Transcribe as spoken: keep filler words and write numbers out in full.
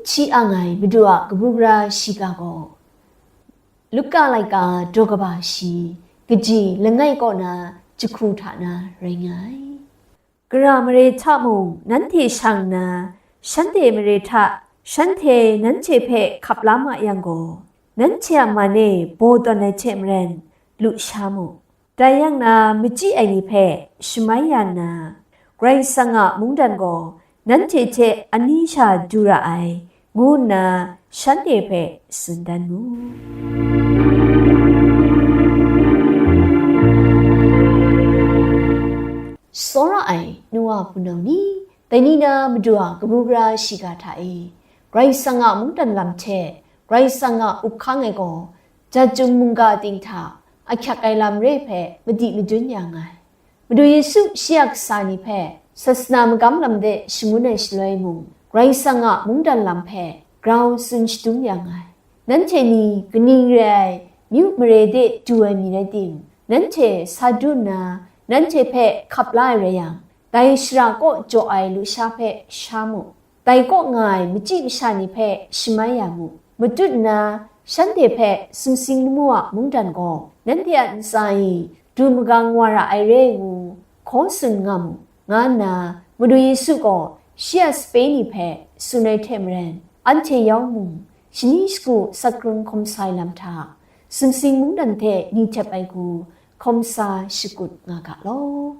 Hti ang ai Madu a kabu gara shiga gaw, Luka laika daw kaba shi, kaji langai kaw na jahku hta na rai nga ai. Gara mare hta mung nanhte shang nna, shanhte mare hta shanhte nanhte hpe hkap la ma yang gaw, nanhte a man e baw tawn ai hte maren lu sha mu. Dai yang na, machyi ai ni hpe shamai ya nna, Karai Kasang a mungdan gaw nanhte hte ani sha du ra ai, ngu nna shanhte hpe tsun dan mu. Tsawra ai nu wa hpunau ni, dai ni na Madu a kabu gara shiga hta e, Karai Kasang a mungdan lam hte Karai Kasang a up hkang ai gaw, jat chyum mungga ting hta ahkyak ai lam re hpe madi madun ya nga ai. Madu Yesu shi a kasa ni hpe sasana magam lam de shangun ai shaloi mung, Karai Kasang a mungdan lam hpe grau tsun shadum ya nga ai. Nanhte ni kaning re ai myu mare de du ai mi rai tim, nanhte sa du nna nanhte hpe hkap la ai rai yang, dai shara kaw jaw ai lusha hpe sha mu. Dai kaw nga ai machyi masha ni hpe shamai ya mu. Matut nna, shanhte hpe sumsing lamu a mungdan gaw nanhte a ntsa e du magang wa ra ai re ngu, hkaw tsun nga mu, nga nna Madu Yesu gaw shi a sape ni hpe tsun ai hte maren, anhte yawng mung shani shagu sakrum hkawm sa ai lam hta, sumsing mungdan hte ni htep ai hku hkawm sa shakut nga ga law.